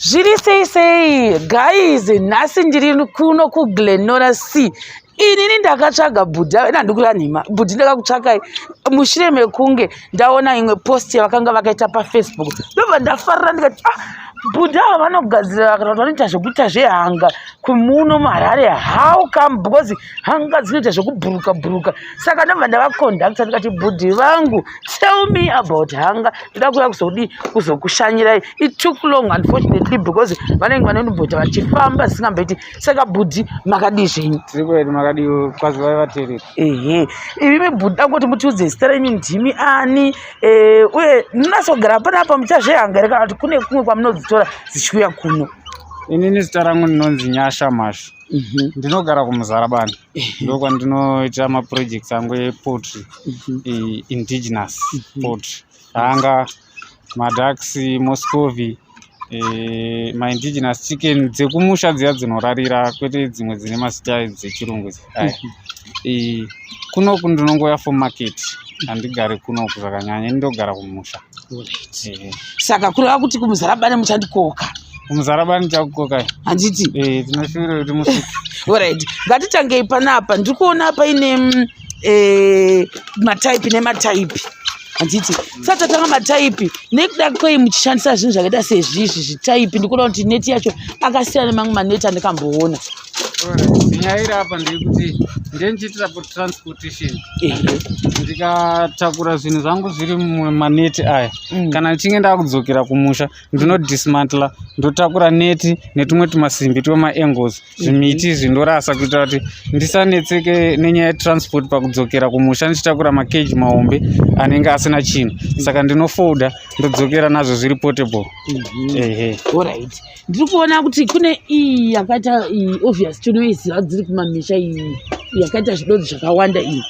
Zviri sei sei guys, nhasi ndiri kuno kuGlenora C. Inini ndakatsvaga bhudha, ndandikureva nhema, bhudhi ndakakutsvakai mushure mekunge ndaona imwe post yavakanga vakaita paFacebook, ndobva ndafarira ndikati ah, bhudha ava vanogadzira kana kuti vanoita zvekuita zvehanga kumuno muHarare, how come, because hanga dzinoita zvekubhuruka bhuruka. Saka ndobva ndavaconducta ndikati, bhudhi vangu, tell me about hanga, ndoda kuuya kuzodii, kuzokushanyirai. It took long, unfortunately, because vanenge vanombota vachifamba zvisingamboiti. Saka bhudhi, makadii zvenyu? Tiri kwedu, makadii kwazivai vateereri? Ehe, imimi bhudhi, dangoti mutiudze zita renyu, ndimi ani, uye munatsogara panapa muchazvehanga here kana kuti kune kumwe kwamunodzitora dzichiuya kuno? Inini zita rangu ndinonzi Nyasha Mashu. Ndinogara kuMuzarabani, ndokwandinoita maprojects angu epoultry, indigenous poultry, hanga, maducks, muscovy, maindigenous chicken dzekumusha dziya dzinorarira, kwete dzimwe dzine mazita dzechirungu idzi. Aya. Kunoku ndinongoya for market, handigari kunoku zvakanyanya, ini ndogara kumusha. Saka kureva kuti kuMuzarabani muchandikoka? KuMuzarabani chakukokai. Handiti? Tinoshuvira kuti musvike. Alright, ngatitangei panapa. Ndiri kuona paine matype nematype, handiti? Sati tatanga matype, nekuda kwei muchishandisa zvinhu zvakaita sezvizvi zvitype? Ndikuona kuti neti yacho akasiyana nemamwe maneti andikamboona. Alright, nyaya iri apa ndeyekuti ndendichiitira for transportation. Ndikatakura zvinhu zvangu zviri mumaneti aya, kana ndichinge ndakudzokera kumusha, ndinodismantla, ndotakura neti netumwe tumasimbi twemaangles, zvimiti zvindorasa, kuitira kuti ndisanetseke nenyaya yetransport pakudzokera kumusha ndichitakura makeji mahombe anenge asina chinhu. Saka ndinofolda, ndodzokera nazvo zviri portable. Ehe. Alright, ndiri kuona kuti kune iyi yakaita iyi, obvious tinoiziva, dziri kumamisha, iyi yakaita zvidodzi zvakawanda iyi.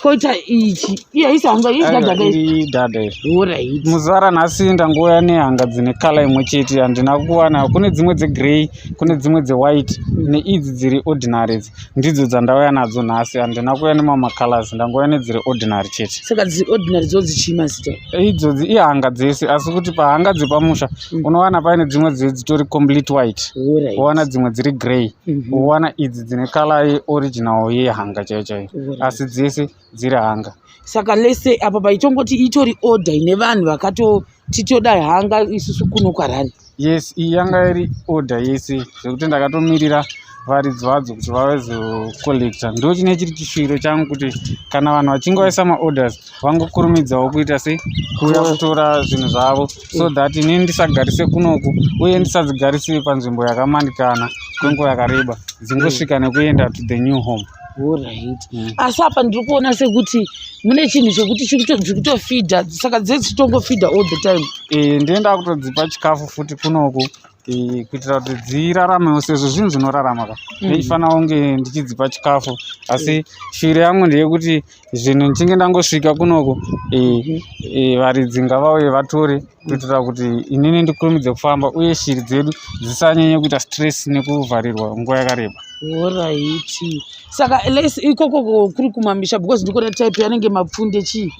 Koita ichi, iya haisi hanga iyi? Aiwa, dhadha. Iri dhadha iri. Muzuva ranhasi ndangouya nehanga dzine colour imwe chete, handina kuwana. Kune dzimwe dzegrey, kune dzimwe dzewhite, neidzi dziri ordinary. Idzi ndidzo dzandauya nadzo nhasi, handina kuuya nemamwe macolors, ndangouya nedziri ordinary chete. Saka dziri ordinary dzo dzichii mazita? Idzodzi ihanga dzese, asi kuti pahanga dzepamusha unowana paine dzimwe dzitori complete white, wowana dzimwe dziri grey, wowana idzi dzine colour yeoriginal yehanga chaiyo chaiyo, asi dzese dziri hanga. Saka lese apa paitongoti itori order ine vanhu vakatoti toda hanga isusu kuno kuHarare? Yes, iyi yanga iri order yese, zvekuti ndakatomirira varidzi vadzo kuti vazocollecta. Ndo chine chiri chishuviro changu kuti kana vanhu vachinge vaisa maorders, vangokurumidzawo kuita sei, kuuya kutora zvinhu zvavo, so that inini ndisagarise kunoku uye ndisadzigarise panzvimbo yakamandikana kwenguva yakareba, dzingosvika nekuenda to the new home. Alright. Asi apa ndiri kuona sekuti mune chinhu chekuti dziri kutofeeda, saka dzee dzichitongofeeda all the time? Ndiye ndakutodzipa chikafu futi kunoku, kuitira kuti dziraramewo, sezvo zvinhu zvinorarama ka. Ndichifanira kunge ndichidzipa chikafu, asi shuviro yangu ndeyekuti zvinhu ndichinge ndangosvika kunoku, varidzi ngavauye vatore, kuitira kuti inini ndikurumidze kufamba uye shiri dzedu dzisanyanye kuita stress nekuvharirwa nguva yakareba. Alright, saka lesi ikoko kuri kumamisha, because ndikuona type yanenge mapfunde, chii?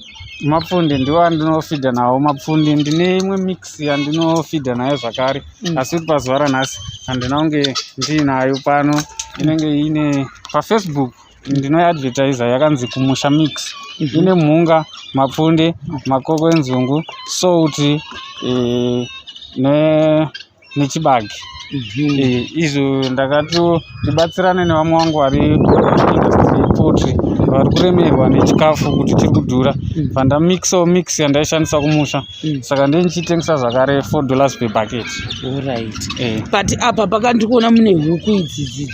Mapfunde ndiwo andinofeeda nawo mapfunde. Ndine imwe mix yandinofeeda nayo zvakare, asi kuti pazuva ranhasi handina kunge ndiinayo pano. Inenge ine paFacebook, ndinoiadvertisa, yakanzi Kumusha Mix. Ine mhunga, mapfunde, makoko enzungu, salt, nechibage. Izvo ndakato ndibatsirane nevamwe vangu vari muindustry yepoultry vari kuremerwa nechikafu kuti chiri kudhura. Pandamixawo mix yandaishandisa kumusha, saka ndenichitengesa zvakare $4 per bucket. Alright. But apa pakandiri kuona mune huku idzi, dzidzi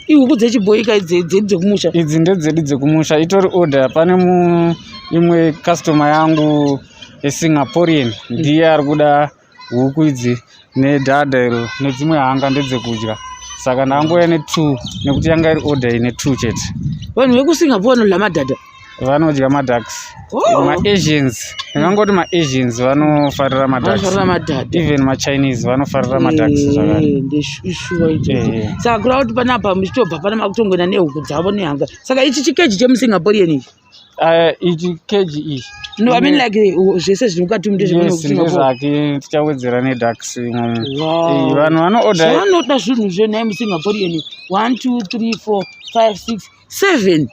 ihuku dzechibhoika idzi, dzedu dzekumusha? Idzi ndedzedu dzekumusha, itori order. Pane imwe customer yangu yeSingaporean, ndiye ari kuda huku idzi nedhadha iro nedzimwe hanga ndedzekudya, saka ndangouya netwo nekuti yanga iri order ine two chete. Vanhu vekuSingapore vanodya madhadha? Vanodya maducks. MaAsians, ndingangoti maAsians vanofarira maducks. Vanofarira madhadha. Even maChinese vanofarira maducks zvakare. Ndeshuwa ichocho. Saka kureva kuti panapa muchitobva pana makutongoenda nehuku dzavo nehanga. Saka ichi chikeji chemuSingaporean ichi? Ichi cage ichi. No, I mean like zvese zviri mukati umu. Yes, ndezvake. Tichawedzera neducks imomo. Vanhu vanoorder. Zvanoda zvinhu zvenhai muSingaporean. 1 2 3 4 5 6 7.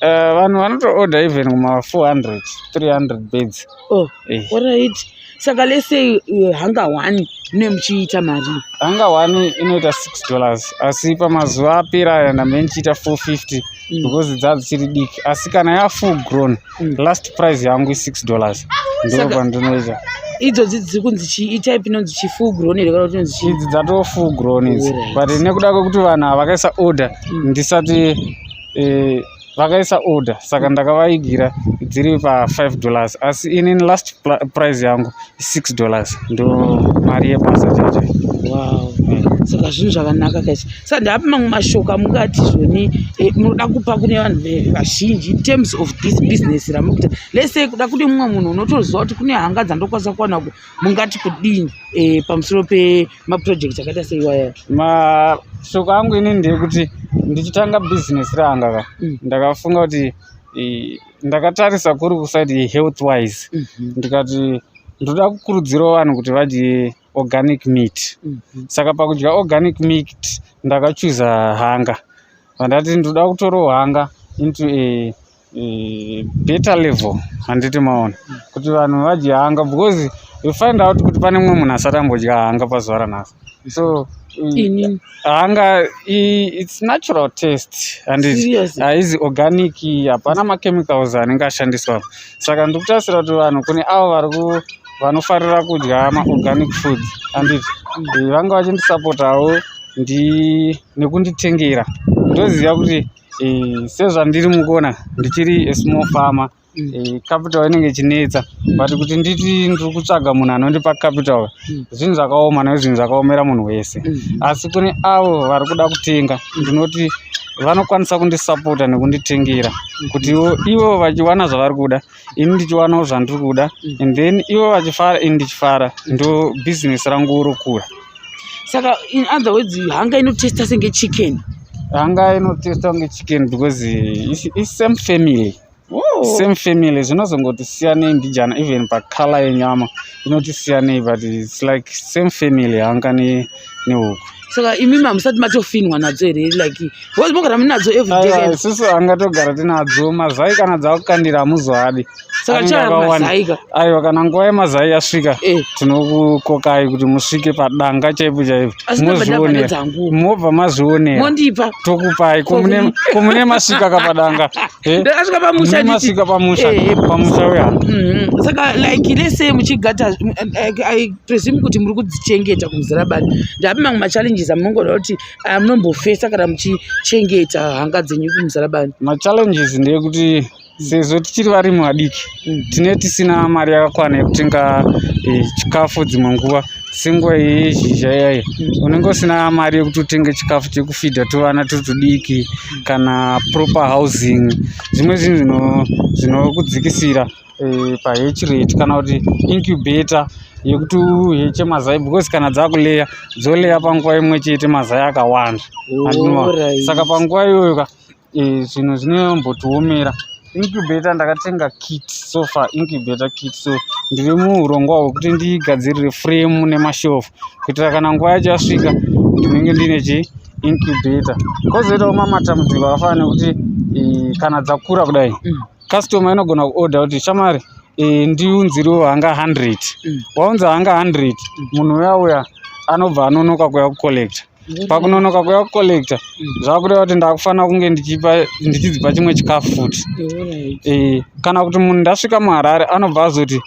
Vanhu vanotoorder even kuma 400, 300 birds. Oh, alright. Saka let's say hanga 1 mune muchiita mari? Hanga 1 inoita $6, asi pamazuva apera aya ndambe ndichiita 450 because dzaa dzichiri diki. Asi kana yafull grown, last price yangu i$6, ndo pandinoita. Idzodzi dziri kunzi chii? Itype inonzi chi full grown here kana kuti inonzi chii? Idzi dzatoo full grown idzi, but nekuda kwekuti vanhu ava vakaisa order ndisati vakaisa order, saka ndakavaigira dziri pa$5, asi inini last price yangu $6, ndo mari yebasa chacho. Wow, saka zvinhu zvakanaka kaisi. Saka ndapi mamwe mashoko amungati zvoni munoda kupa kune vanhu vazhinji in terms of this business ramukuita? Let's say kuda kune mumwe munhu unotoziva kuti kune hanga dzandokwanisa kuwana, mungati kudini pamusoro pemaproject akaita seiwaya? Mashoko angu inini ndeyekuti ndichitanga bhizinesi rehanga ka, ndakafunga kuti ndakatarisa kuri kuside yehealth wise, ndikati ndoda kukurudzirawo vanhu kuti vadye organic meat. Saka pakudya organic meat ndakachuza hanga. Vandati ndoda kutorawo hanga into a better level, handiti maona, kuti vanhu vadye hanga, because you find out kuti pane mumwe munhu asati ambodya hanga pazuva ranhasi. So Inini. hanga it's natural taste, handiti? Seriously? Haizi organic, hapana machemicals anenge ashandiswa. Saka ndiri kutarisira kuti vanhu, kune avo vari vanofarira kudya maorganic foods, handiti, vanga vachindisapotawo ndi nekunditengera. Ndoziva kuti sezvandiri mukuona ndichiri a small farmer, capital inenge ichinetsa, but kuti nditi ndiri kutsvaga munhu anondipa capital, zvinhu zvakaoma, nekuti zvinhu zvakaomera munhu wese. Asi kune avo vari kuda kutenga, ndinoti vanokwanisa kundisapota nekunditengera, kuti ivo vachiwana zvavari kuda, ini ndichiwanawo zvandiri kuda, and then ivo vachifara, ini ndichifara, ndo bhizinesi rangu rokura. Saka in other words, hanga inotesta senge chicken? Hanga inotesta kunge chicken because it's same family. Same family, zvinozongoti siyanei mbijana, even pacolour yenyama inoti siyanei, but it's like same family, hanga nehuku. Saka imimi hamusati matofinwa nadzo here? Like, because mogara munadzo everyday? Aiwa, isusu hanga togara tinadzo. Mazai kana dzakukandira hamuzoadi. Saka Anenge chaya akawanda. mazai ka? Aiwa, kana nguva yemazai yasvika, tinokukokai kuti musvike padanga chaipo chaipo. Asi ndabva ndabva Mozvionera. nedzangu. Mobva mazvionera. Mondipa. Tokupai. Komune masvika kapadanga? Ndakasvika pamusha. Mune masvika pamusha. Pamusha wehanga. Saka like let's say muchigata, I presume kuti muri kudzichengeta kuMuzarabani, ndapi mamwe machallenges amunongoda kuti munombofesa kana muchichengeta hanga dzenyu kuMuzarabani? Machallenges ndeyekuti sezvo tichiri varimi vadiki, tine tisina mari yakakwana yekutenga chikafu. Dzimwe nguva, senguva yezhizha iyaiya, unenge usina mari yekuti utenge chikafu chekufidha tuvana turi tudiki kana proper housing, zvimwe zvinhu zvinokudzikisira pahatch rate, kana kuti incubator yekuti uheche mazai, because kana dzakuleya, dzoleya panguva imwe chete mazai akawanda. Handinoona. Saka panguva iyoyo ka, zvinhu zvinombotiomera. Incubator, ndakatenga kit so far, incubator kit, so ndiri muurongwa hwekuti ndigadzirire frame nemashelf, kuitira kana nguva yacho yasvika ndinenge ndine chi incubator. Kwozoitawo mamwe matambudziko akafanana nekuti kana dzakura kudai, customer inogona kuorder kuti, "Shamari, ndiunzirewo hanga 100." Waunza hanga 100, munhu uya uya anobva anonoka kuuya kucollecta. Pakunonoka kuuya kucollecta, zvakureva kuti ndakufanira kunge ndichidzipa chimwe chikafu futi. Kana kuti munhu ndasvika muHarare anobva azoti,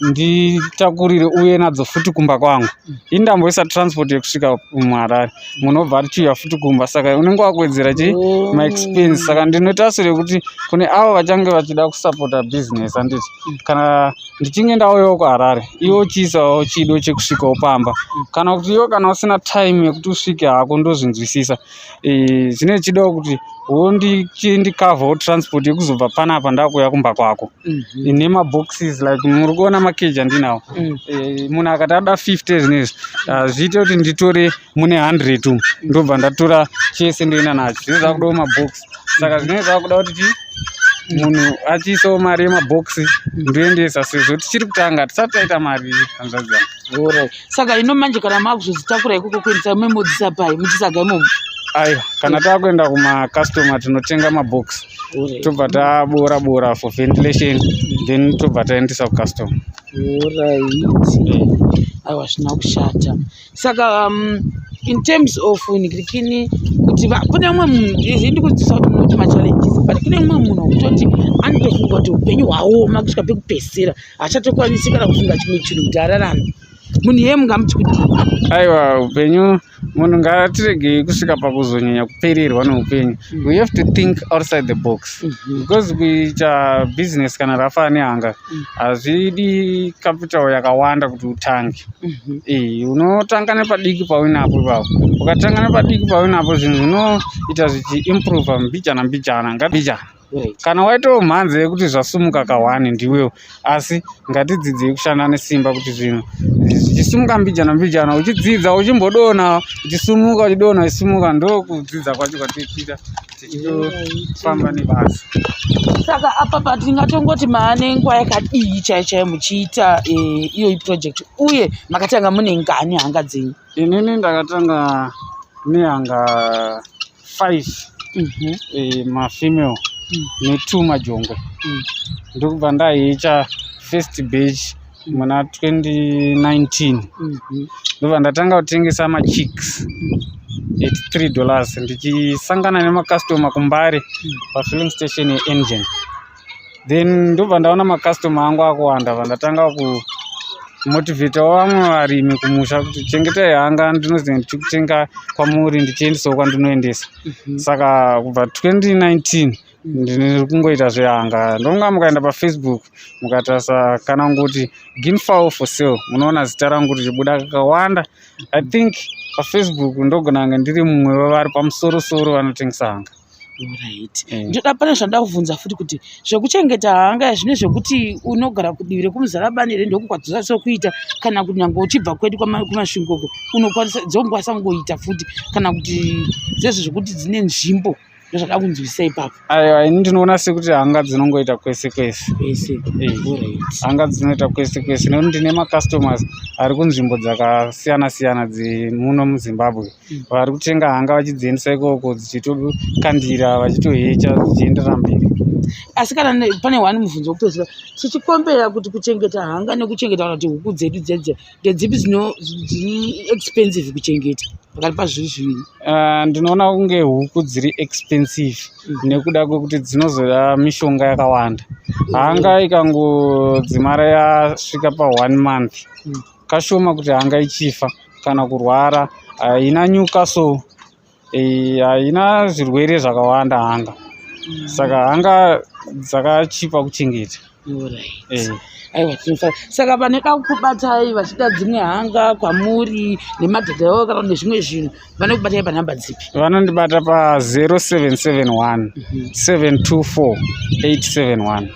"Nditakurire uye nadzo futi kumba kwangu." Ini ndamboisa transport yekusvika muHarare, munhu obva ati, "Chiuya futi kumba." Saka unenge wakuwedzera chi maexpense. Saka ndinoita sere kune avo vachange vachida kusapota business, handiti, kana ndichinge ndauyawo kuHarare, iwe uchiisawo chido chekusvikawo pamba, kana kuti iwe kana usina time yekuti usvike hako, ndozvinzwisisa. Zvine chidawo kuti wondikavhawo transport yekuzobva panapa ndakuuya kumba kwako ine maboxes, like muri kuona makeji andinawo. Munhu akati ada 50 zvinezvi, zviite kuti nditore mune 100 umu, ndobva ndatora chese ndoenda nacho. Zvinenge zvakudawo mabox, saka zvinenge zvakuda kuti Munhu achiisawo mari yemabhokisi, ndoendesa, sezvo tichiri kutanga, tisati taita mari, hanzvadzi yangu. Alright. Saka ino manje kana makuzodzitakura ikoko kuendesa, memodzisa pai, muchisaga imomo? Aiwa, kana takuenda kumacustomer tinotenga mabhokisi, tobva tabora bora for ventilation, then tobva taendesa kucustomer. Alright. Aiwa, zvina kushata. Saka in terms of nikirikini kuti kune mumwe munhu, izvi ndikudzidzisa kuti munoti machallenges, but kune mumwe munhu wekutoti anotofunga kuti upenyu hwaoma kusvika pekupedzisira, haachatokwanisi kana kufunga chimwe chinhu kuti ararame. Munhu iyeye mungamuti kudii? Aiwa, upenyu, munhu ngatiregei kusvika pakuzonyanya kupererwa neupenyu. We have to think outside the box, because kuita business kana rafana nehanga hazvidi capital yakawanda kuti utange. Unotanga nepadiki pauinapo ipapo. Ukatanga nepadiki pauinapo, zvinhu zvinoita zvichiimprova mbijana mbijana, ngabijana. Kana waitawo mhanzi yekuti zvasumuka kahwani, ndiwewo. Asi ngatidzidzei kushanda nesimba kuti zvinhu zvichisumuka mbijana mbijana, uchidzidza, uchimbodonha, uchisumuka, uchidonha, uchisumuka. Ndokudzidza kwacho kwatichiita tichitofamba nebasa. Saka apa patingatongoti maane nguva yakadii chaiyo chaiyo muchiita iyoyi project, uye makatanga mune ngani hanga dzenyu? Inini ndakatanga nehanga 5 mafemale ne2 majongwe. Ndokubva ndahicha first batch muna 2019. Ndobva ndatanga kutengesa machicks at $3, ndichisangana nemakastoma kuMbare pafilling station yeEngen. Then ndobva ndaona makastoma angu akuwanda, bva ndatanga kumotivhetawo vamwe varimi kumusha kuti chengetai hanga, ndinozi ndichikutenga kwamuri, ndichiendesawo kwandinoendesa. Saka kubva 2019 ndiri kungoita zvehanga. Ndonga mukaenda paFacebook, mukatarisa kana kungoti "guinea fowl for sale", munoona zita rangu richibuda kakawanda. I think paFacebook ndogona kunge ndiri mumwe wevari pamusorosoro vanotengesa hanga. Right. Ndoda, pane zvandada kubvunza futi, kuti zvekuchengeta hanga zvine zvekuti unogara kudivi rekuMuzarabani here, ndokukwadzisa kuita, kana kuti nyange uchibva kwedu kuMasvingo uko unokwanisa, dzongokwanisa kungoita futi, kana kuti dzezvo zvekuti dzine nzvimbo? Ndozvada kunzwisisa ipapo. Aiwa, ini ndinoona sekuti hanga dzinongoita kwese kwese. Kwese. Hanga dzinoita kwese kwese, nekuti ndine macustomers ari kunzvimbo dzakasiyana siyana dzemuno muZimbabwe vari kutenga hanga vachidziendesa ikoko, dzichitokandira, vachitohecha, zvichienderera mberi. Asi kana pane one mubvunzo wekupedzisira, tichikombera kuti kuchengeta hanga nekuchengeta kana kuti huku dzedu dzedze, ndedzipi dziri expensive kuchengeta pakati pazviri zviviri? Ndinoona kunge huku dziri expensive nekuda kwekuti dzinozoda mishonga yakawanda. Hanga ikangodzimara yasvika pa1 month, kashoma kuti hanga ichifa kana kurwara. Haina Newcastle, haina zvirwere zvakawanda hanga. Saka hanga dzakachipa kuchengeta. Aiwa, tinofara. Saka vanoda kukubatai vachida dzimwe hanga kwamuri nemadhadha avo kana nezvimwe zvinhu, vanokubatai panhamba dzipi? Vanondibata pa0771 724 871.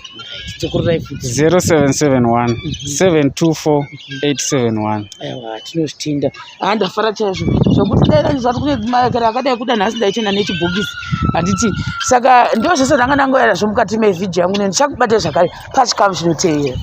Dzokorerai futi. 0771 724 871. Aiwa, tinozvitenda. Ha, ndafara chaizvo zvokuti dai zvati kune makare akadai kuda nhasi ndaichena nechibhokisi, handiti? Saka ndo zvese ndanga ndangoya nazvo mukati mevhidhiyo yangu, nendichakubatai zvakare pachikamu chinoteera.